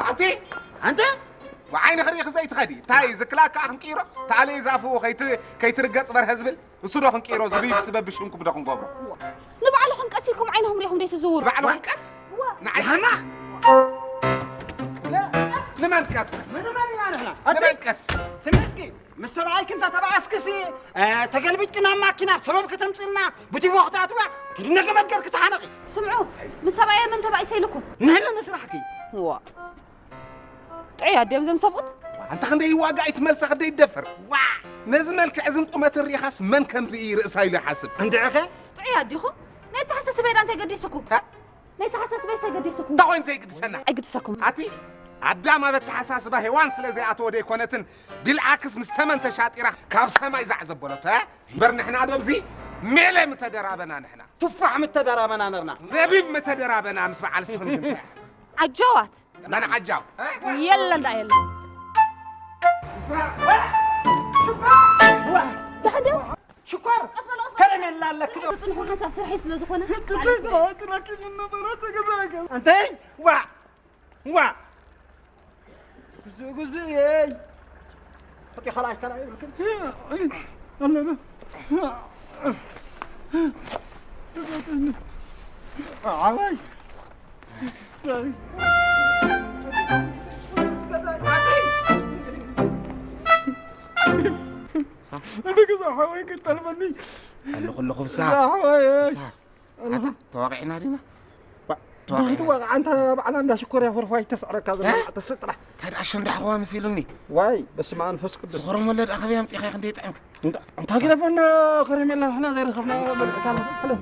ኣቲ ኣንተ ዓይኒ ክርኢ ክዘይ ትኸዲ እንታይ ዝክላካ ክንቅይሮ ታለይ ዛፉ ከይት- ከይትርገጽ በርሀ ዝብል እሱ ዶ ክንቅይሮ ዝብል ስበብ ሽምኩም ዶ ክንገብሮ ንባዕልኹም ቀስ ኢልኩም ዓይንኹም ሪኹም ደይ ትዝውሩ። ባዕልኹም ቀስ ንዓይ ቀስ ንመን ቀስ ንመን ቀስ ስምስኪ ምስ ሰብኣይኪ እንተ ተባኣስክሲ ተገልቢጥኪ ናብ ማኪና ሰበብ ከተምፅልና ብቲቦ ክተኣትዋ ኪድነ ገመድ ገርኪ ተሓነቂ። ስምዑ ምስ ሰብኣየ መን ተባኢሰ ኢልኩም ንህለ ንስራሕኪ ዋ ጥዑይ ኣድዮም ዘም ሰብኡት። ኣንታ ክንደይ ይዋጋ ኣይትመልሳ ክንደይ ይደፈር ዋ ነዚ መልክዕ ዝን ቁመት ሪኻስ መን ከምዚ እዩ ርእሳ ኢሉ ይሓስብ። እንድዕኸ ጥዑይ ኣዲኹ ናይ ተሓሳስበይ ዳ እንታይ ገዲስኩም? እ? ናይ ተሓሳስበይ እንታይ ገዲስኩም? እንታይ ኮይኑ ዘይግድሰና? ኣይግድሰኩም። ኣቲ ኣዳም ኣብ ኣተሓሳስባ ሄዋን ስለ ዘይኣተወ ደይኮነትን ቢልዓክስ ምስ ተመን ተሻጢራ ካብ ሰማይ ዛዕ ዘበሎቶ እ? እምበር ንሕና ዶብዚ ሜለ ምተደራበና ንሕና ቱፋሕ ምተደራበና ነርና ነቢብ ምተደራበና ምስ በዓል ስኽን ግን ዓጀዋት መን ዓጃው የለ እንዳ የለ ሽኮር ከረሜላ ኣለክ ዶ ጽንሑ ሓሳብ ስርሐይ ስለ ዝኾነ እንተይ ዋ ዋ ግዙእ ግዙእ የይ እቲ ካልኣይ ካልኣይ ይብልክን ኣለና ዓባይ እቲ ገዛ ሓወይ ክጠልበኒ ኣለኹ ኣለኹ ፍስሃ ሓወይ ፍስሃ ኣታ ተዋቒዕና ዲና ተዋቒዕና ዋቃ ኣንታ ባዕላ እንዳ ሽኮር እያ ፈርፋይ ተስዕረካ ዘላ ተስጥራ እንታይ ደኣ ኣሸንዳ ሓዋ መሲሉኒ ዋይ በስመ ኣብ መንፈስ ቅዱስ ዝኸረም ወለድ ኣኸበይ ኣምጺኻ ክንደይ ይጥዕምካ እንታ ግደፈና ከረሜላ ንሕና ዘይረኸብና በልዕካ ኣለኹ